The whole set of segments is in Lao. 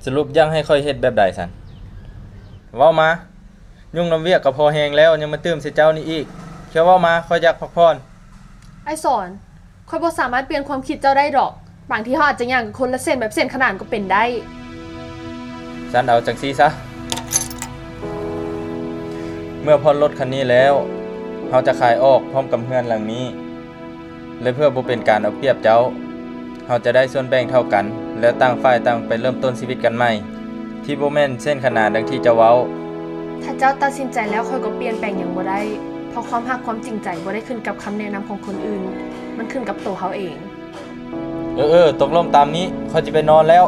ສະຫຼຸບຢາກໃຫ້ຂ້ອຍເຮັດແບບໃດຊັ້ນ? ເວົ້າມາ. ຫຍຸ້ງນຳວຽກກໍພໍແຮງແລ້ວ ຍັງມາຕື່ມໃສ່ເຈົ້ານີ້ອີກ. ເຈົ້າເວົ້າມາ, ຂ້ອຍຢາກພັກຜ່ອນ. ອ້າຍສອນ, ຂ້ອຍບໍ່ສາມາດປ່ຽນຄວາມຄິດເຈົ້າໄດ້ດອກ. ບາງທີເຮົາອາດຈະຍ່າງກັນຄົນລະເສັ້ນ, ແບບເສັ້ນຂະໜານກໍເປັນໄດ້. ຊັ້ນເອົາຈັ່ງຊີ້ຊະ. ເມື່ອຜ່ອນລົດຄັນນີ້ແລ້ວ, ເຮົາຈະຂາຍອອກພ້ອມກັບເຮືອນຫຼັງນີ້. ແລະ ເພື່ອບໍ່ເປັນການເອົາປຽບເຈົ້າ, ເຮົາຈະໄດ້ສ່ວນແບ່ງເທົ່າກັນ ແລ້ວຕ່າງຝ່າຍຕ່າງໄປເລີ່ມຕົ້ນຊີວິດກັນໃໝ່ ທີ່ບໍ່ແມ່ນເສັ້ນຂະໜານດັ່ງທີ່ເຈົ້າເວົ້າ. ຖ້າເຈົ້າຕັດສິນໃຈແລ້ວ, ຂ້ອຍກໍປ່ຽນແປງຫຍັງບໍ່ໄດ້, ເພາະຄວາມຮັກຄວາມຈິງໃຈບໍ່ໄດ້ຂຶ້ນກັບຄຳແນະນຳຂອງຄົນອື່ນ, ມັນຂຶ້ນກັບໂຕເຮົາເອງ. ເອີ ເອີ, ຕົກລົງຕາມນີ້, ຂ້ອຍຈະໄປນອນແລ້ວ.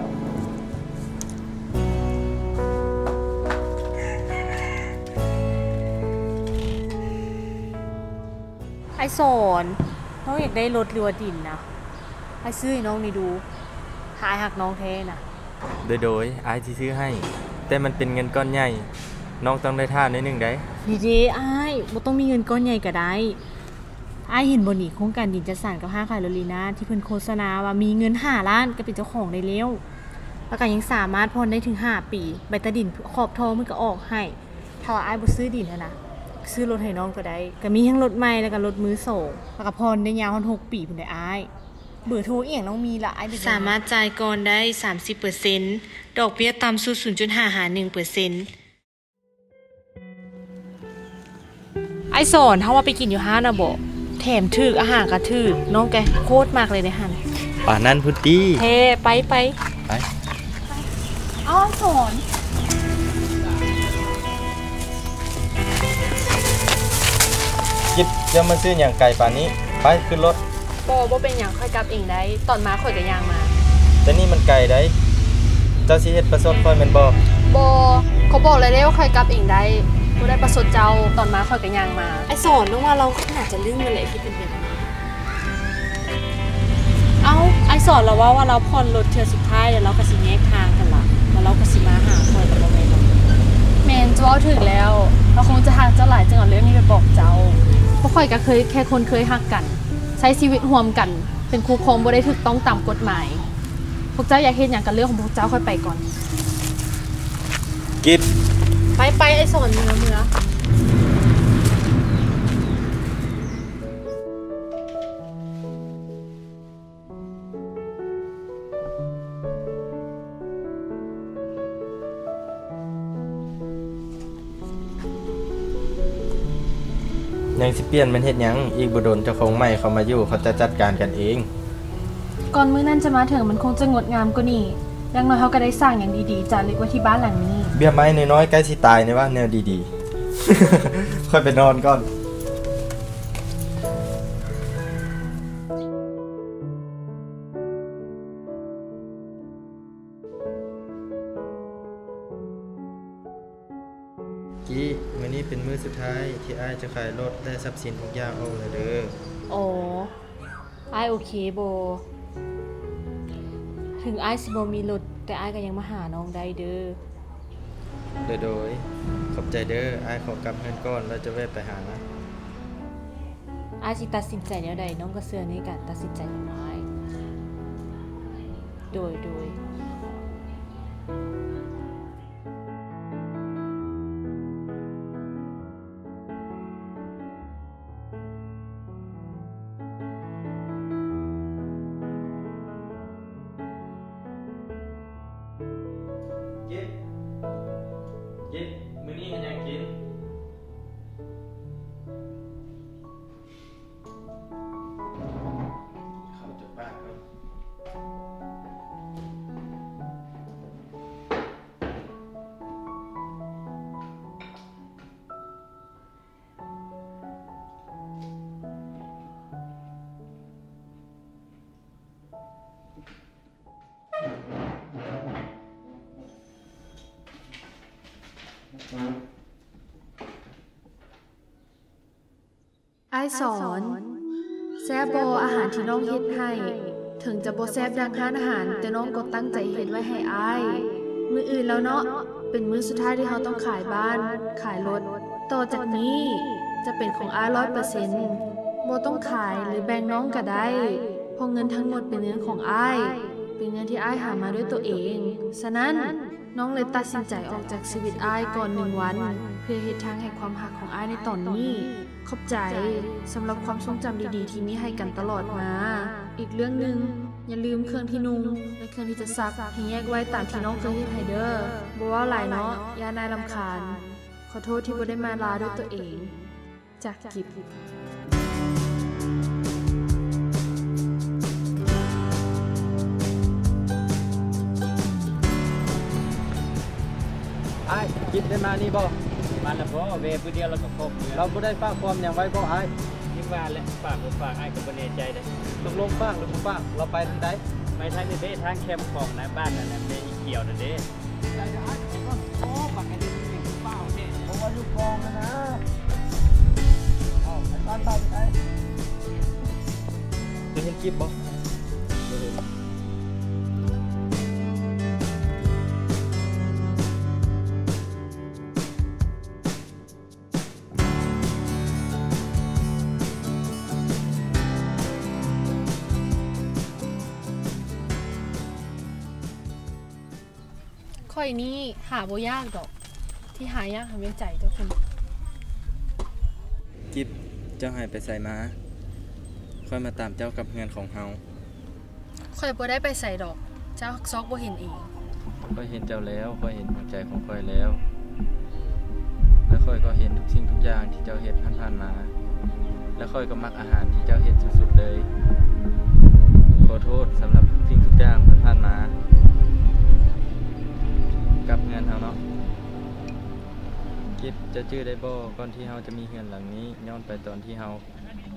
ອ້າຍສອນ, ນ້ອງຢາກໄດ້ລົດ ຫຼືວ່າດິນນະ, ອ້າຍຊື້ໃຫ້ນ້ອງແດ່ດູ, ຖ້າອ້າຍຮັກນ້ອງແທ້ນະ. ໂດຍ ໂດຍ, ອ້າຍຊິຊື້ໃຫ້, ແຕ່ມັນເປັນເງິນກ້ອນໃຫຍ່, ນ້ອງຕ້ອງໄດ້ຖ້າໜ້ອຍໜຶ່ງໃດ໋. ດີເດ ອ້າຍ, ບໍ່ຕ້ອງມີເງິນກ້ອນໃຫຍ່ກໍໄດ້. ອ້າຍເຫັນບໍ່ນີ້, ໂຄງການດິນຈັດສັນກັບຫ້າງຂາຍລົດລີນາ ທີ່ເພິ່ນໂຄສະນາວ່າມີເງິນຫ້າລ້ານກໍເປັນເຈົ້າຂອງໄດ້ແລ້ວ, ແລ້ວກໍຍັງສາມາດຜ່ອນໄດ້ເຖິງຫ້າປີ, ໃບຕາດິນຂອບທອງເພິ່ນກໍອອກໃຫ້. ຖ້າວ່າອ້າຍບໍ່ຊື້ດິນຫັ້ນນະ, ຊື້ລົດໃຫ້ນ້ອງກໍໄດ້, ກໍມີທັງລົດໃໝ່ ແລ້ວກໍລົດມືສອງ, ແລ້ວກໍຜ່ອນໄດ້ຍາວຮອດຫົກປີພຸ້ນເດ້ອ້າຍ. ເບີໂທອີ່ຫຍັງນ້ອງມີລະ? ອ້າຍ ສາມາດຈ່າຍກ່ອນໄດ້ສາມສິບເປີເຊັນ, ດອກເບ້ຍຕ່ຳສຸດສູນຈຸດຫ້າຫາໜຶ່ງເປີເຊັນ. ອ້າຍສອນ, ເຮົາວ່າໄປກິນຢູ່ຮ້ານນະບໍ? ແຖມຖືກ, ອາຫານກໍຖືກ, ນ້ອງກໍໂຄດມັກເລີຍເດ້ຫັ້ນ. ປານນັ້ນພຸ້ນຕິ? ແທ້, ໄປ, ໄປ. ໄປ. ອ້າວ ສອນ. ກິດ, ເຈົ້າມາຊື້ຫຍັງໄກປານນີ້? ໄປ, ຂຶ້ນລົດ. ບໍ່, ບໍ່ເປັນຫຍັງ, ຂ້ອຍກັບເອງໄດ້. ຕອນມາຂ້ອຍກໍຍ່າງມາ. ແຕ່ນີ້ມັນໄກໃດ໋. ເຈົ້າຊິເຮັດປະຊົດຂ້ອຍແມ່ນບໍ່? ບໍ່, ຂ້ອຍບອກແລ້ວເດ້ວ່າຂ້ອຍກັບເອງໄດ້. ບໍ່ໄດ້ປະຊົດເຈົ້າ, ຕອນມາຂ້ອຍກໍຍ່າງມາ. ອ້າຍສອນ, ນ້ອງວ່າລາວໜ້າຈະລຶ້ງແລ້ວແຫຼະ, ເຮັດເປັນແບບນີ້. ເອົ້າ, ອ້າຍສອນລາວເວົ້າວ່າລາວຜ່ອນລົດເທື່ອສຸດທ້າຍ ແລ້ວລາວກໍຊິແຍກທາງກັນລະ, ແລ້ວລາວກໍຊິມາຫາຂ້ອຍລະບໍ່ແມ່ນບໍ? ແມ່ນ, ເຈົ້າເວົ້າຖືກແລ້ວ. ລາວຄົງຈະຮັກເຈົ້າຫຼາຍຈຶ່ງເອົາເລື່ອງນີ້ໄປບອກເຈົ້າ. ພວກຂ້ອຍກໍເຄີຍແຄ່ຄົນເຄີຍຮັກກັນ, ໃຊ້ຊີວິດຮ່ວມກັນ, ເປັນຄູ່ຄອງບໍ່ໄດ້ຖືກຕ້ອງຕາມກົດໝາຍ. ພວກເຈົ້າຢາກເຮັດຫຍັງກໍເລື່ອງຂອງພວກເຈົ້າ, ຂ້ອຍໄປກ່ອນ. ກິດ. ໄປ, ໄປ, ອ້າຍສອນ, ເມືອ, ເມືອ. ຍັງຊິປ່ຽນແມ່ນເຮັດຫຍັງ? ອີກບໍ່ດົນເຈົ້າຂອງໃໝ່ເຂົາມາຢູ່, ເຂົາຈະຈັດການກັນເອງ. ກ່ອນມື້ນັ້ນຈະມາເຖິງ, ມັນຄົງຈະງົດງາມກວ່ານີ້. ຢ່າງໜ້ອຍເຮົາກໍໄດ້ສ້າງຫຍັງດີໆ ຈາລຶກໄວ້ທີ່ບ້ານຫຼັງນີ້. ເບ້ຍໄມ້ນ້ອຍໆ ໃກ້ຊິຕາຍແນ່ວະ, ແນວດີໆ. ຂ້ອຍໄປນອນກ່ອນ. ກີ້, ມື້ນີ້ເປັນມື້ສຸດທ້າຍທີ່ອ້າຍຈະຂາຍລົດ ແລະ ຊັບສິນທຸກຢ່າງອອກແລ້ວເດີ້. ອໍ, ອ້າຍໂອເຄບໍ່? ເຖິງອ້າຍຊິບໍ່ມີລົດ, ແຕ່ອ້າຍກໍຍັງມາຫານ້ອງໄດ້ເດີ້. ໂດຍ, ໂດຍ, ຂອບໃຈເດີ້. ອ້າຍຂໍກັບເຮືອນກ່ອນ ແລ້ວຈະແວະໄປຫາ. ອ້າຍຊິຕັດສິນໃຈແນວໃດ, ນ້ອງກໍເຊື່ອໃນການຕັດສິນໃຈຂອງອ້າຍ. ໂດຍ, ໂດຍ. ເຈັບ, ເຈັບ, ມື້ນີ້ເຮັດຫຍັງກິນ? ເຂົ້າຈາກປາກເນາະ. ອ້າຍສອນ, ແຊບບໍ່ອາຫານທີ່ນ້ອງເຮັດໃຫ້? ເຖິງຈະບໍ່ແຊບດັ່ງຮ້ານອາຫານ, ແຕ່ນ້ອງກໍຕັ້ງໃຈເຮັດໄວ້ໃຫ້ອ້າຍ. ມື້ອື່ນແລ້ວເນາະ, ເປັນມື້ສຸດທ້າຍທີ່ເຮົາຕ້ອງຂາຍບ້ານ, ຂາຍລົດ. ຕໍ່ຈາກນີ້ຈະເປັນຂອງອ້າຍຮ້ອຍເປີເຊັນ. ບໍ່ຕ້ອງຂາຍ ຫຼື ແບ່ງນ້ອງກໍໄດ້, ເພາະເງິນທັງໝົດເປັນເງິນຂອງອ້າຍ, ເປັນເງິນທີ່ອ້າຍຫາມາດ້ວຍຕົວເອງ. ສະນັ້ນ, ນ້ອງເລີຍຕັດສິນໃຈອອກຈາກຊີວິດອ້າຍກ່ອນໜຶ່ງວັນ ເພື່ອເຮັດທາງໃຫ້ຄວາມຮັກຂອງອ້າຍໃນຕອນນີ້. ຂອບໃຈສຳລັບຄວາມຊົງຈຳດີໆທີ່ມີໃຫ້ກັນຕະຫຼອດມາ. ອີກເລື່ອງໜຶ່ງ, ຢ່າລືມເຄື່ອງທີ່ນຸ່ງ ແລະ ເຄື່ອງທີ່ຈະຊັກໃຫ້ແຍກໄວ້ຕາມທີ່ນ້ອງເຄີຍເຮັດໃຫ້ເດີ້. ບໍ່ເວົ້າຫຼາຍເນາະ, ຢ້ານອ້າຍລຳຄານ. ຂໍໂທດທີ່ບໍ່ໄດ້ມາລາດ້ວຍຕົວເອງ. ຈາກກິບ. ອ້າຍ, ກິບໄດ້ມານີ້ບໍ່? ມາແລ້ວບໍ? ແວ່ມື້ດຽວລາວກໍຄອບເມືອ. ລາວບໍ່ໄດ້ຝາກຄວາມຫຍັງໄວ້ບໍອ້າຍ? ຍັງວ່າແຫຼະ, ຝາກບໍ່ຝາກ ອ້າຍກໍບໍ່ແນ່ໃຈເດ້. ຕົກລົງຝາກຫຼືບໍ່ຝາກ? ລາວໄປທາງໃດ? ໄປທາງນີ້ເດ້, ທາງແຄມຂອງນະ, ບ້ານນັ້ນນະ, ແມ່ອີຂຽວນັ້ນເດ້. ໃຈເດີອ້າຍ. ໂອ້ ບັກໄອ້ເດນີ້ຍັງຄືຟ້າວແທ້. ເພາະວ່າຢູ່ຄອງຫັ້ນນະ. ເອົ້າ ໄອ້ຊານຕາຍໄປໃສ? ເຈົ້າເຫັນກິບບໍ່? ບໍ່ເຫັນ. ຂ້ອຍນີ້ຫາບໍ່ຍາກດອກ, ທີ່ຫາຍາກຫັ້ນແມ່ນໃຈເຈົ້າພຸ້ນ. ກິບ, ເຈົ້າຫາຍໄປໃສມາ? ຂ້ອຍມາຕາມເຈົ້າກັບເຮືອນຂອງເຮົາ. ຂ້ອຍບໍ່ໄດ້ໄປໃສດອກ, ເຈົ້າຊອກບໍ່ເຫັນເອງ. ຂ້ອຍເຫັນເຈົ້າແລ້ວ, ຂ້ອຍເຫັນຫົວໃຈຂອງຂ້ອຍແລ້ວ, ແລະ ຂ້ອຍກໍເຫັນທຸກສິ່ງທຸກຢ່າງທີ່ເຈົ້າເຮັດຜ່ານໆມາ, ແລະ ຂ້ອຍກໍມັກອາຫານທີ່ເຈົ້າເຮັດສຸດໆເລີຍ. ຂໍໂທດສຳລັບທຸກສິ່ງທຸກຢ່າງຜ່ານໆມາ. ກັບເຮືອນເຮົາເນາະ. ກິບ, ເຈົ້າຈື່ໄດ້ບໍ່? ກ່ອນທີ່ເຮົາຈະມີເຮືອນຫຼັງນີ້, ຍ້ອນໄປຕອນທີ່ເຮົາ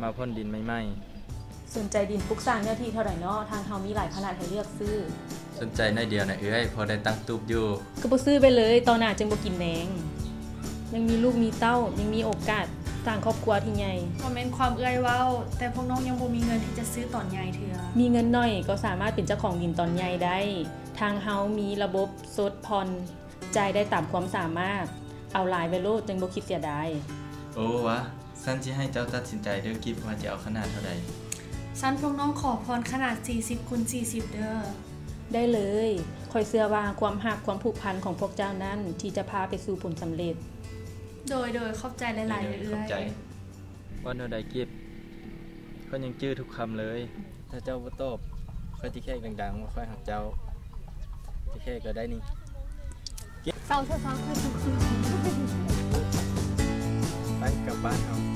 ມາຜ່ອນດິນໃໝ່ໆ. ສົນໃຈດິນປຸກສ້າງເນື້ອທີ່ເທົ່າໃດເນາະ? ທາງເຮົາມີຫຼາຍຂະໜາດໃຫ້ເລືອກຊື້. ສົນໃຈໜ້ອຍດຽວນະເອື້ອຍ, ພໍໄດ້ຕັ້ງຕູບຢູ່. ກໍບໍ່ຊື້ໄປເລີຍ, ຕໍ່ໜ້າຈຶ່ງບໍ່ກິນແລງ. ຍັງມີລູກມີເຕົ້າ, ຍັງມີໂອກາດສ້າງຄອບຄົວທີ່ໃຫຍ່. ບໍ່ແມ່ນຄວາມເອື້ອຍເວົ້າ, ແຕ່ພວກນ້ອງຍັງບໍ່ມີເງິນທີ່ຈະຊື້ຕອນໃຫຍ່ເທື່ອ. ມີເງິນໜ້ອຍກໍສາມາດເປັນເຈົ້າຂອງດິນຕອນໃຫຍ່ໄດ້. ທາງເຮົາມີລະບົບສົດຜ່ອນ, ຈ່າຍໄດ້ຕາມຄວາມສາມາດ. ເອົາຫຼາຍໄວ້ໂລດ, ຈຶ່ງບໍ່ຄິດເສຍດາຍ. ໂອ້ວະ, ຊັ້ນຊິໃຫ້ເຈົ້າຕັດສິນໃຈເດີ້ກິບ ວ່າຈະເອົາຂະໜາດເທົ່າໃດ. ຊັ້ນພວກນ້ອງຂໍຜ່ອນຂະໜາດສີ່ສິບຄູນສີ່ສິບເດີ້. ໄດ້ເລີຍ. ຂ້ອຍເຊື່ອວ່າຄວາມຮັກ, ຄວາມຜູກພັນຂອງພວກເຈົ້ານັ້ນ ທີ່ຈະພາໄປສູ່ຜົນສຳເລັດ. ໂດຍ, ໂດຍ, ຂອບໃຈຫຼາຍໆເອື້ອຍ. ເວົ້າແນວໃດກິບ? ຂ້ອຍຍັງຈື່ທຸກຄຳເລີຍ. ຖ້າເຈົ້າບໍ່ຕອບ, ຂ້ອຍຊິແຂກດັງໆວ່າຂ້ອຍຮັກເຈົ້າ. ຊິແຂກກໍໄດ້ນີ້. ເຊົາຊະ, ເຊົາຊະ. ໄປ, ກັບບ້ານເຮົາ.